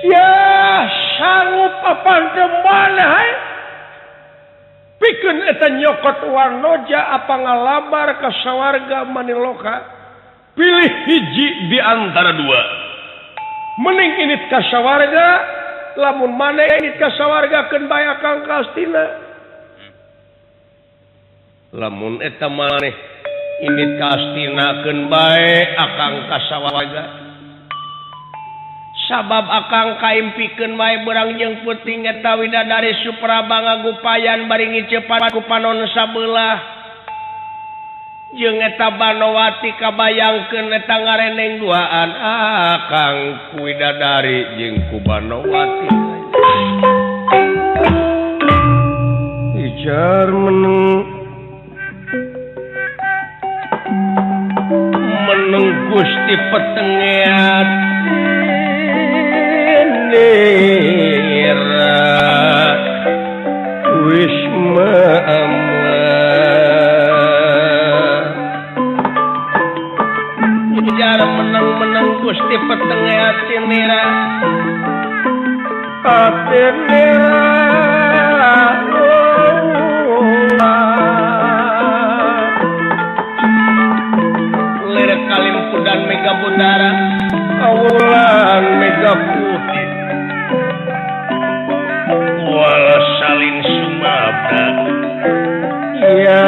Ya sanggup apa maneh hai pikeun eta nyokot Wanoja apa ngalabar ka sawarga Maniloka pilih hiji di antara dua mending init ka sawarga lamun maneh init ka sawarga keun bae akang ka Astina lamun eta maneh init ka Astina keun bae akang ka sawarga sabab akang kaimpikeun wae beurang jeung peuting eta widadari Supraba ngagupayan bari ngiceupan ku panon sabelah jeung eta Banowati kabayangkeun eta ngareneng duaan akang ku widadari jeung ku Banowati ijar meneng meneng Gusti petengeat nira wisma ama ujar menang-menang Gusti petenge ati nira ati nira lir kalimpudan mega bundara awulan mega putih wala salin sumabda ya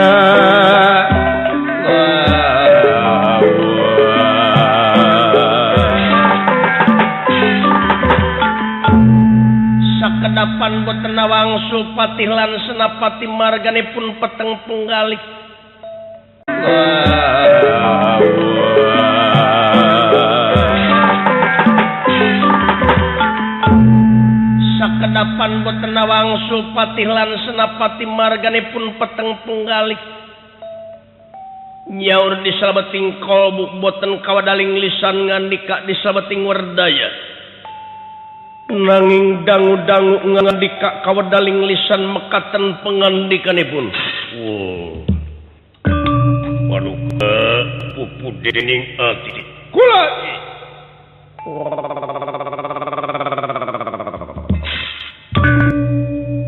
sakedapan boten wangsul patih lan senapati marganipun peteng punggalih sakedapan boten wangsul patih lan senapati marganipun peteng punggalih nyaur di salebeting kolbu boten kawadaling lisan ngandika di salebeting werdaya nanging dangu-dangu ngandika kawadaling lisan mekaten pengandikanipun. Oh. Waduh pupu dening ati kula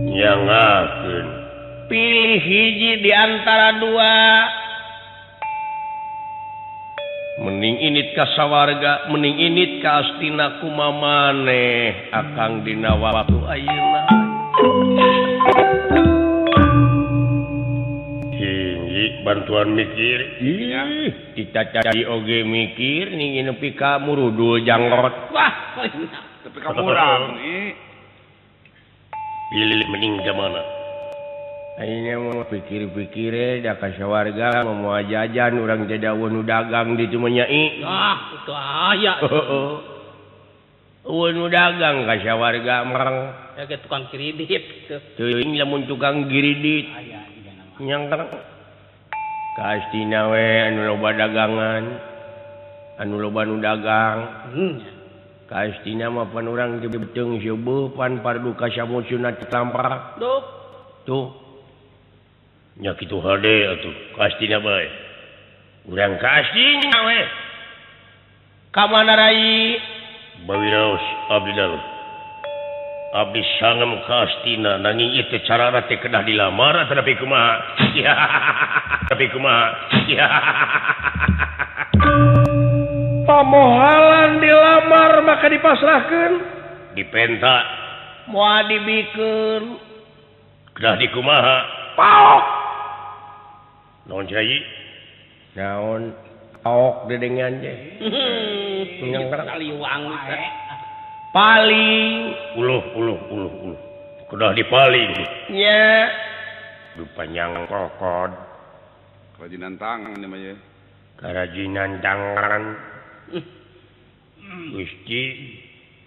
nyangakeun pilih hiji di antara dua mending init ka sawarga mending init ka Astina kumamaneh akang dina waktu ayeuna tinggi bantuan mikir ih dicacai oge mikir ning nepi ka murudul janggot wah nepi ka murang pilih mending ka mana ayeuna mah pikir-pikir da ka sawarga moal jajan urang teh da eueuh nu dagang di ditu mah nyai. Ah, itu aya. Heeh. Eueuh nu dagang ka sawarga mereng. Ya ge tukang kredit teu. Teuing lamun tukang kredit. Aya igana mah. Nyangkang. Ka Astina we anu loba dagangan. Anu loba nu dagang. Ka Astina mah pan urang teh beuteung seubeut pan pardu ka samucuna tampar. Duh. Tuh. Nya kitu hade atuh ka Astina bae. Urang ka Astina we. Ka mana rai? Bawiraos abdi dalem. Abdi sangem ka Astina nanging ieu teh carana teh kedah dilamar atawa kumaha? Tapi kumaha? Pamohalan dilamar maka dipasrahkeun, dipenta moal dibikeun. Kedah dikumaha? Paok. Naon cai? Naon paok dedengan teh. Kaliwang paling uluh uluh uluh uluh. Kedah dipaling. Nya. Dupanjang kokod. Kerajinan tangan ieu mah ye. Kerajinan tangan. Gusti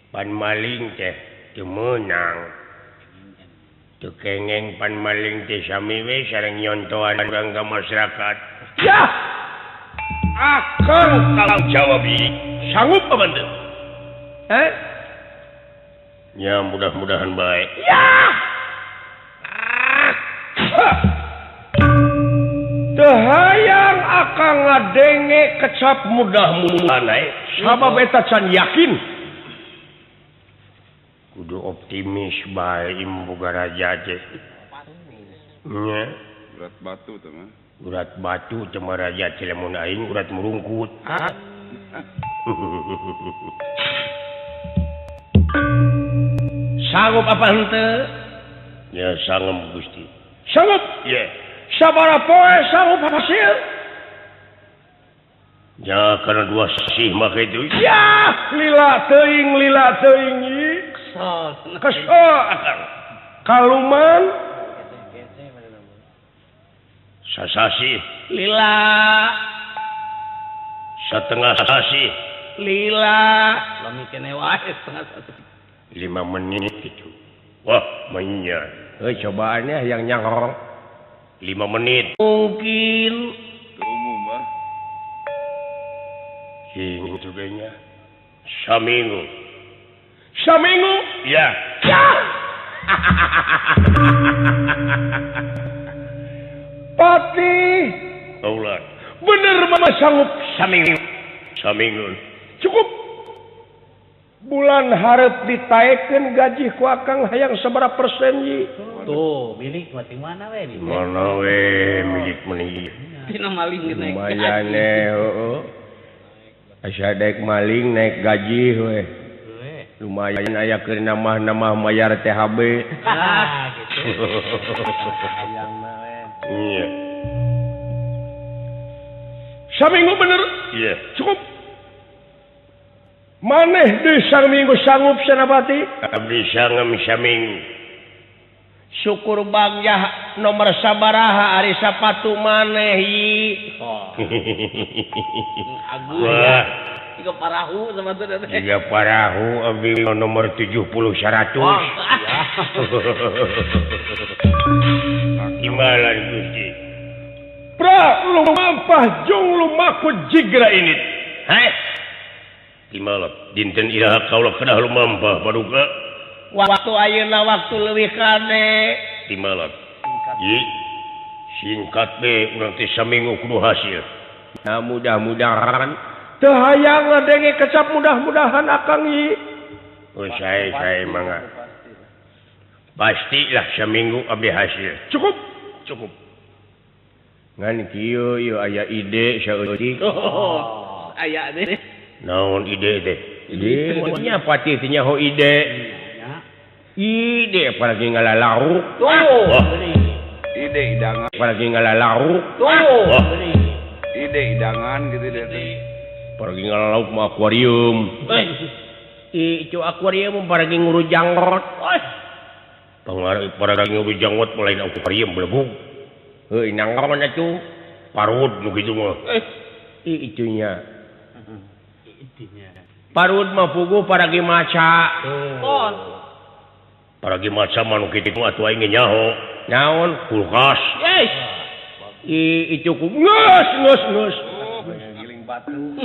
pan maling teh teu meunang. Teu kengeng pan maling teh sami we sareng nyontohan urang ka masyarakat. Ya. Akang tanggung jawab sanggup apa teu? Eh? Ya mudah-mudahan baik. Ya. Teu hayang akang Akang ngadenge kecap mudah-mudahan sabab eta can yakin. Kudu optimis bae imboga raja teh. Nya urat batu teh mah. Urat batu teh mah raja teh lamun aing urat murungkut. Sanggup apa henteu? Ya sanggup Gusti. Sanggup? Ya. Sabaraha poe sanggup hasil? Ya karena dua sih mah kitu. Ya lila teuing ieu. Kesel. Kesel akang. Kaluman sasasi lila. Setengah sasi lila. Lami kene wae setengah sasi. 5 menit gitu. Wah, mainnya. Cobaannya yang nyangor 5 menit. Mungkin umum ah. Sing itu kayaknya. Saminggu. Saminggu? Ya. Ya. Patih. Kaulah. Bener mama sanggup saminggu. Saminggu. Cukup. Bulan hareup ditaekeun gaji ku akang hayang sabaraha persen ye. Tuh, milik mah ti mana we? Mana we milik meuni. Tina maling naik. Lumayan heeh. Asa daek maling naik gaji we. Lumayan aya keur nambah-nambah mayar THB. Ah, gitu. Hayang mah we. Iya. Saminggu bener? Iya. Cukup. Maneh deui saminggu sanggup Senapati? Abdi sangem saminggu. Syukur bagja nomor sabaraha ari sapatu maneh ieu. Oh. Agung ya. Tiga parahu sepatu teh. Tiga parahu abdi nomor 70 100. Wah. Imbalan Gusti. Pra lumampah jung lumaku jigra ini. Heh. Timalap dinten iraha kaula kedah lumampah paduka. Waktu ayeuna waktu leuwih kade. Timalap. Ye. Singkat be urang teh saminggu kudu hasil. Nah mudah-mudahan teu hayang ngadenge kecap mudah-mudahan akang ieu. Oh sae mangga. Pastilah saminggu abdi hasil. Cukup, cukup. Ngan kieu ieu aya ide saeutik. Oh, aya deh. Naon ide teh? Ide nya patih teh nyaho ide. Ide apalagi ngalalaruk. Tuh. Ide hidangan. Apalagi ngalalaruk. Tuh. Ide hidangan gitu deh teh. Apalagi ngalalauk mah akuarium. Itu akuarium apalagi nguru janggot. Pengaruh apalagi nguru janggot mulai akuarium belebug. Heuh nangron atuh. Parut nu kitu mah. Itunya. Parut mah puguh paragi maca. Oh. Paragi maca mah nu kitu atuh aing nyaho. Naon? Kulkas. Yes. Itu ku geus geus geus. Ngagiling batu.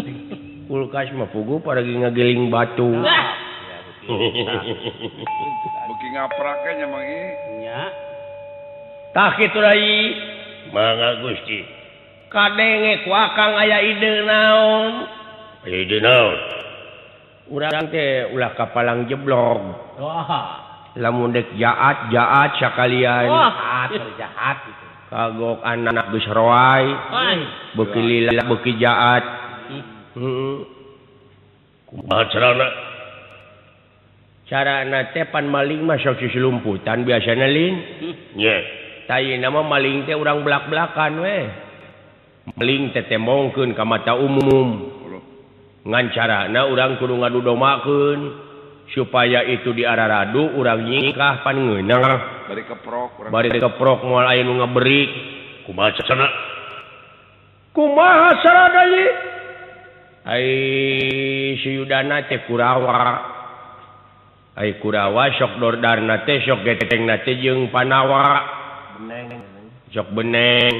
Kulkas mah puguh paragi ngagiling batu. Beuki ngaprak nya mang ieu. Nya. Tah kitu rai. Mangga Gusti. Kadenge ku akang aya ide naon? Aya ide naon? Urang teh ulah kapalang jeblog. Wah. Lamun dek jaat jaat sakalian. Wah, jahat gitu. Kagok anak geus roai. Beuki lila beuki jaat. Heeh. Kumaha carana? Carana teh pan maling mah sok sisilumputan biasana lin. Nya. Tayina mah maling teh urang belak-belakan we. Maling teh tembongkeun ka mata umum. Ngan carana urang kudu ngadudomakeun supaya itu diararadu urang nyingkah pan ngeunah. Bari keprok urang. Bari keprok moal aya nu ngaberik. Kumaha carana? Kumaha carana ieu? Ai si Yudana teh Kurawa. Ai Kurawa sok dordarna teh sok getengna teh jeung Panawa. Beneng. Sok beneng.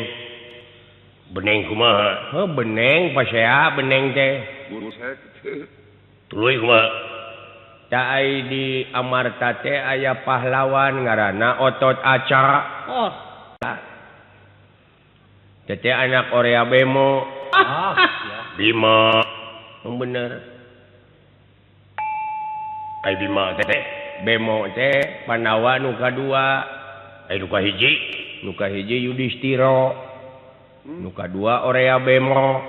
Beneng kumaha? Heuh beneng pasea beneng teh. Burusek. Tuluy kumaha? Ta ai di Amarta teh aya pahlawan ngaranna Otot Aca. Oh. Teh anak Orea Bemo. Bima bener. Ai Bima teh Bemo teh Pandawa nu kadua. Ai nu kahiji, nu kahiji Yudhistira. Nu kadua Orea Bemo.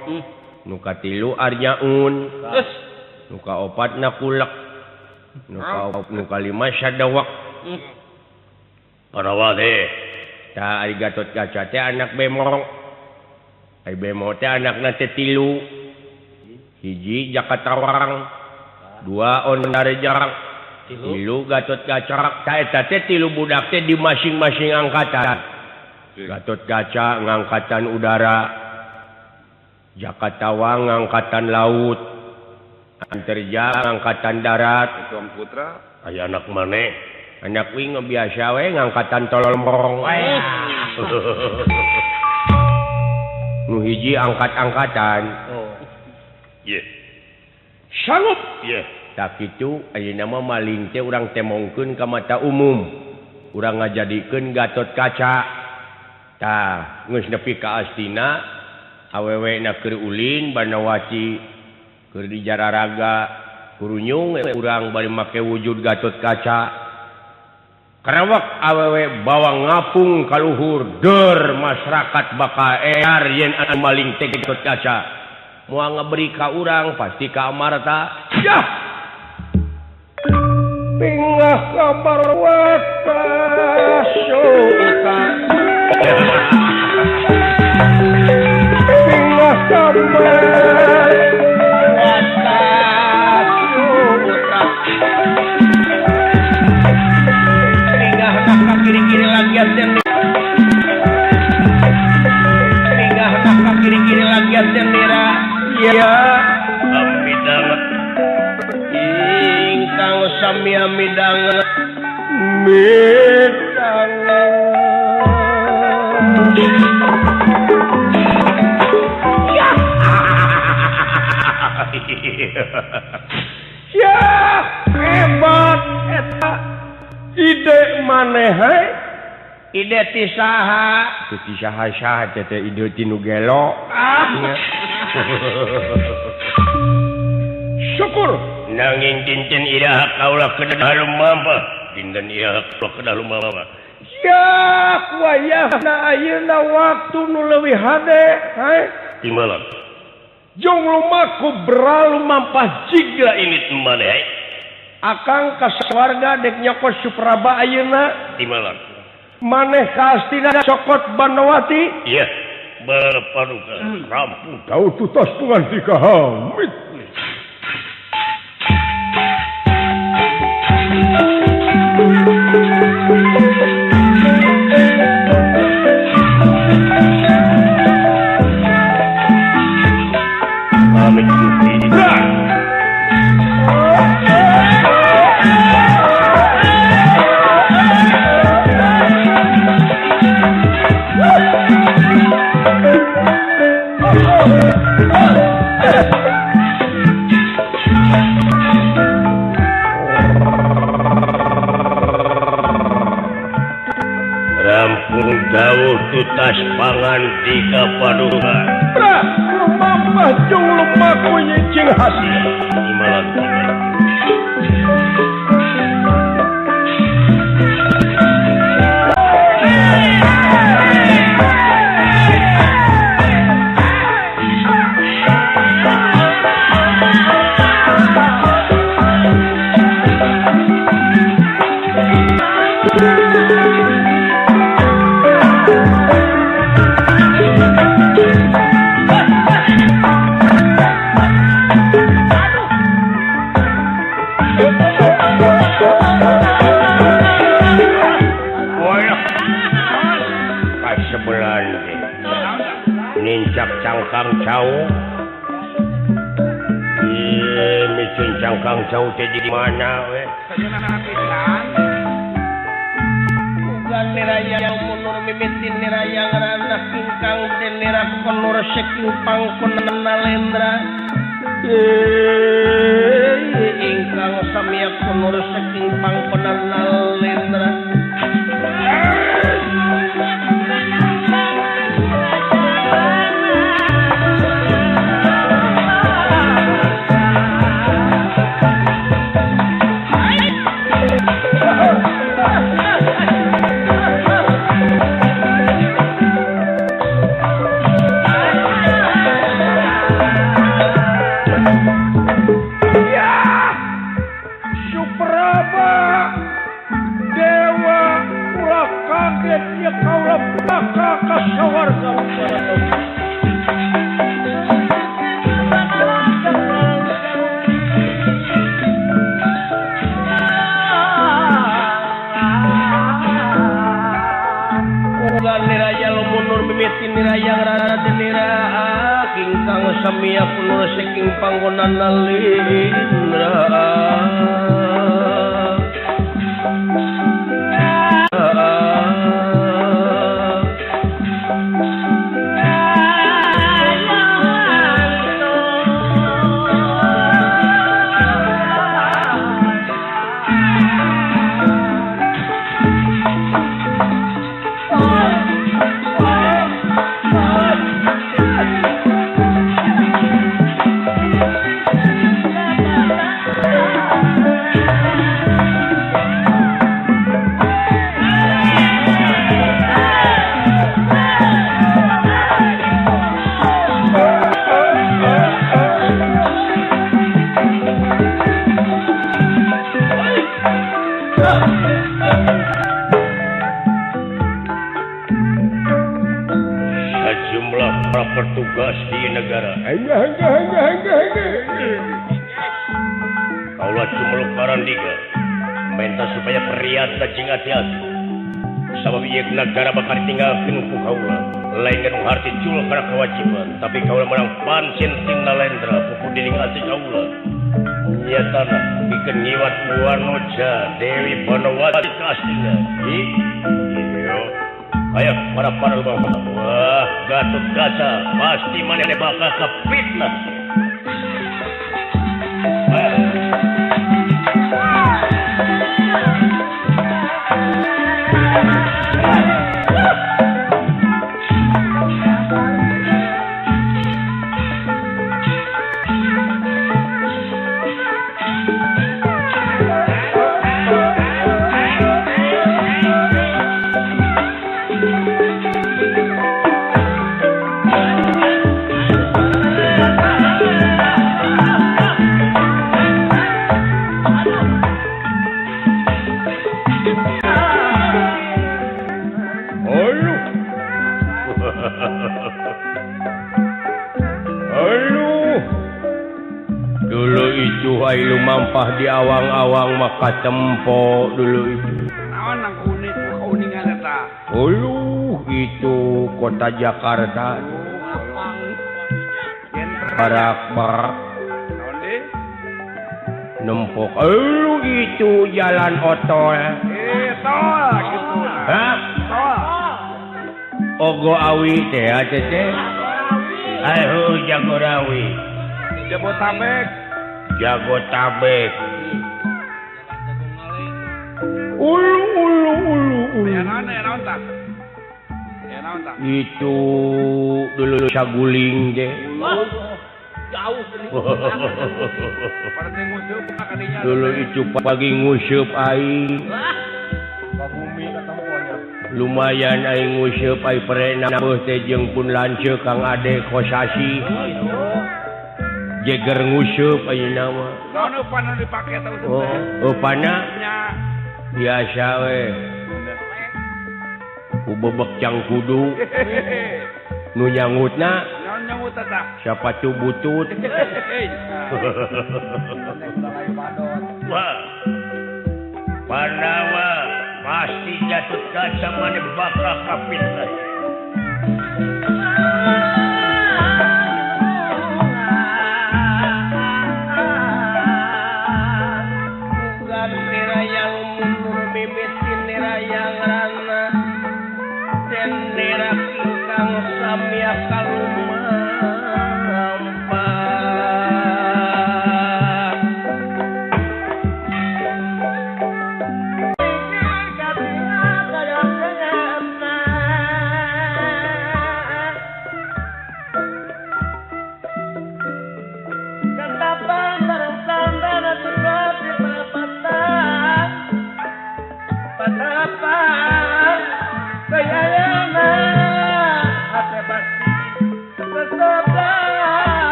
Nu katilu Arjaun. Nu kaopat Nakulek. Nu kalima Sadawak. Pandawa teh tah ari Gatotkaca teh anak Bemo. Ai Bemo teh anakna teh tilu. Hiji Jakatawang, dua Ondarja, tilu Gatotkaca. Tah eta teh tilu budak teh di masing-masing angkatan. Gatotkaca ngangkatan udara, Jakatawang ngangkatan laut, Antarja ngangkatan darat. Putra aya anak maneh, anak wing biasa we ngangkatan tolol morong. Nu hiji angkat-angkatan. Oh. Yeah. Sanggup. Yeah. Tak kitu ayeuna mah maling teh urang temongkeun ka mata umum. Urang ngajadikeun Gatotkaca. Tah, geus nepi ka Astina, awewe na keur ulin Banawati keur di jararaga kurunyung urang bari make wujud Gatotkaca. Kerawak awewe bawa ngapung kaluhur der masyarakat bakal ear yen anu maling teh Gatotkaca. Moal ngaberi ka urang pasti ka Amarta. Yah. Pingah kabar watas suka. Pingah kabar watas suka. Pingah ka kiri-kiri lagi asen. Pingah ka kiri-kiri lagi asen nira. Ya amidanget ingkang sami amidanget midanget. Ya ya hebat eta ide maneh he ide ti saha ti saha saha teh ide ti nu gelo. Syukur nanging dinten iraha kaula kedah lumampah dinten iraha kaula kedah lumampah. Ya wayahna ayeuna waktu nu leuwih hade hae timalan jong lumaku beralumampah jiga ini maneh hae akang ka sawarga dek nyokot Supraba ayeuna timalan maneh ka Astina cokot Banawati. Iya berpaduka rampung kau tutas pengantika hamid. Pamit Gusti. Rampung dawuh tutas pangandika paduka. Pra lumampah jung lumaku nyicing hasil. Timalan timalan. Nincak cangkang cau. Micin cangkang cau teh di mana we? Ugan niraya munur mimitin niraya ngaranah ingkang den nira konur saking pangkonan nalendra. Ingkang samya konur saking pangkonan nalendra. Kaget ya kaula bakal ka sawarga. Kang samia punur saking panggonan nalindra. Petugas di negara. Kaulah cumuluk parandika minta supaya priat jeung hati-hati. Sabab ieu negara bakal ditinggalkeun ku kaula. Lain nu harti cul kana kewajiban, tapi kaula menang pancen tim nalendra pupu dining ati kaula. Nyatana pikeun ngiwat Wanoja Dewi Banowati ka astina. Iya. Ayo para para lubang. Wah, Gatot Kaca pasti maneh bakal kefitnah. Mampah di awang-awang maka tempo dulu itu. Uluh itu kota Jakarta. Barak barak. Nempok. Uluh itu jalan otol. Hah? Ogo awi teh teh. Ayo Jagorawi. Jabotabek. Jagotabek. Ulu ulu ulu ulu. Itu dulu saguling deh. Dulu itu pagi nguseup aing. Lumayan aing nguseup aing perena beuh teh jeung pun lanceuk Kang Ade Kosasi. Jeger nguseup ayeuna mah. Naon upana dipake teh useup teh? Oh, upana biasa we. Ku bebek cangkudu. Nu nyangutna sapatu butut. Wah. Pandawa pasti jatuh kaca maneh bakal kafitnah.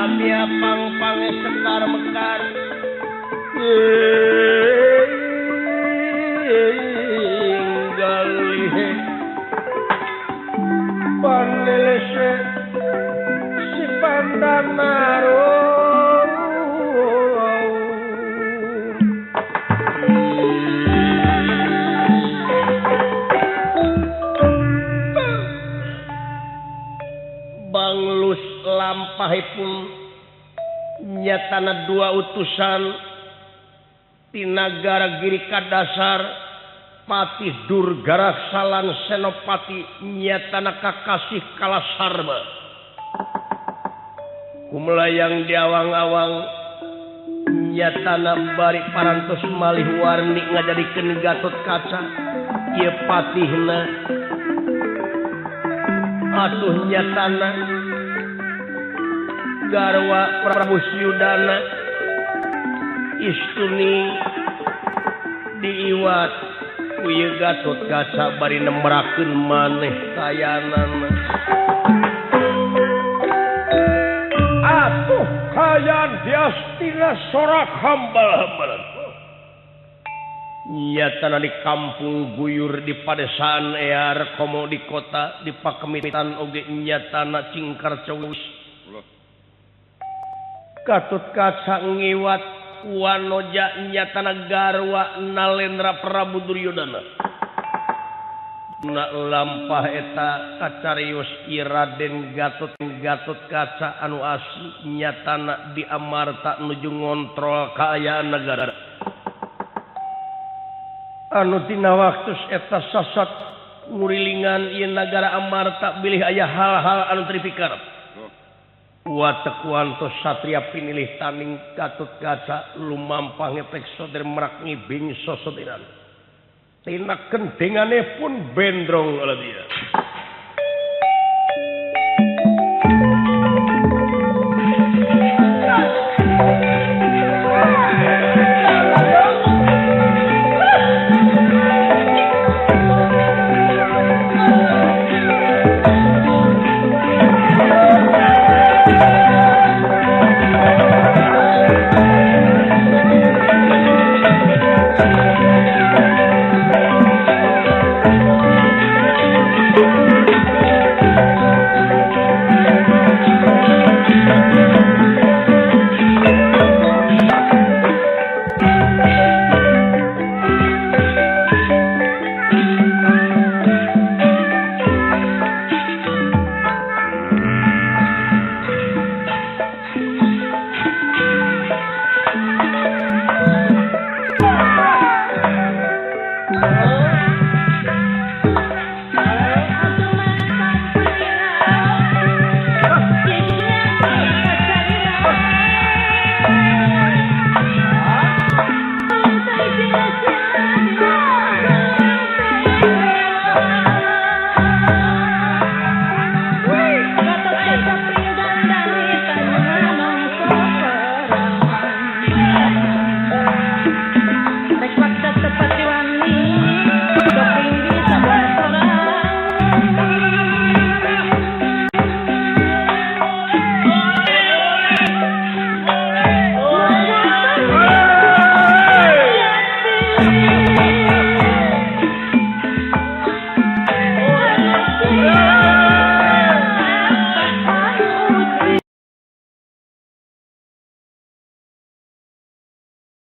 Lamia pang-pange sekar mekar galih panelese si pandanaro Banglus lampahipun nyatana dua utusan tinagara Giri Kadasar Patih Durgaraksa lan Senopati nyatana kakasih Kalasarma kumelayang di awang-awang nyatana bari parantos malih warni ngajadikeun Gatot Kaca ieu patihna atuh nyatana garwa Prabu Suyudana istuni diiwat ku ieu Gatot Kaca bari nemrakeun maneh kayanana. Atuh kayan diastina sorak hambal-hambalan. Nyatana di kampung guyur di padesaan ear komo di kota di pakemitan oge nyatana cingkar cewis. Gatot Kaca ngiwat wanoja nyatana garwa Nalendra Prabu Duryodana. Na lampah eta kacarios ieu Raden Gatot Kaca anu asli nyatana di Amarta nuju ngontrol kaayaan negara. Anu tina waktu eta sasat ngurilingan ieu nagara Amarta bilih aya hal-hal anu teu dipikarep. Watekuanto satria pinilih taning Gatot Kaca lumampah ngepek soder merak ngibing sosodiran. Tina kendengane pun bendrong ala dia.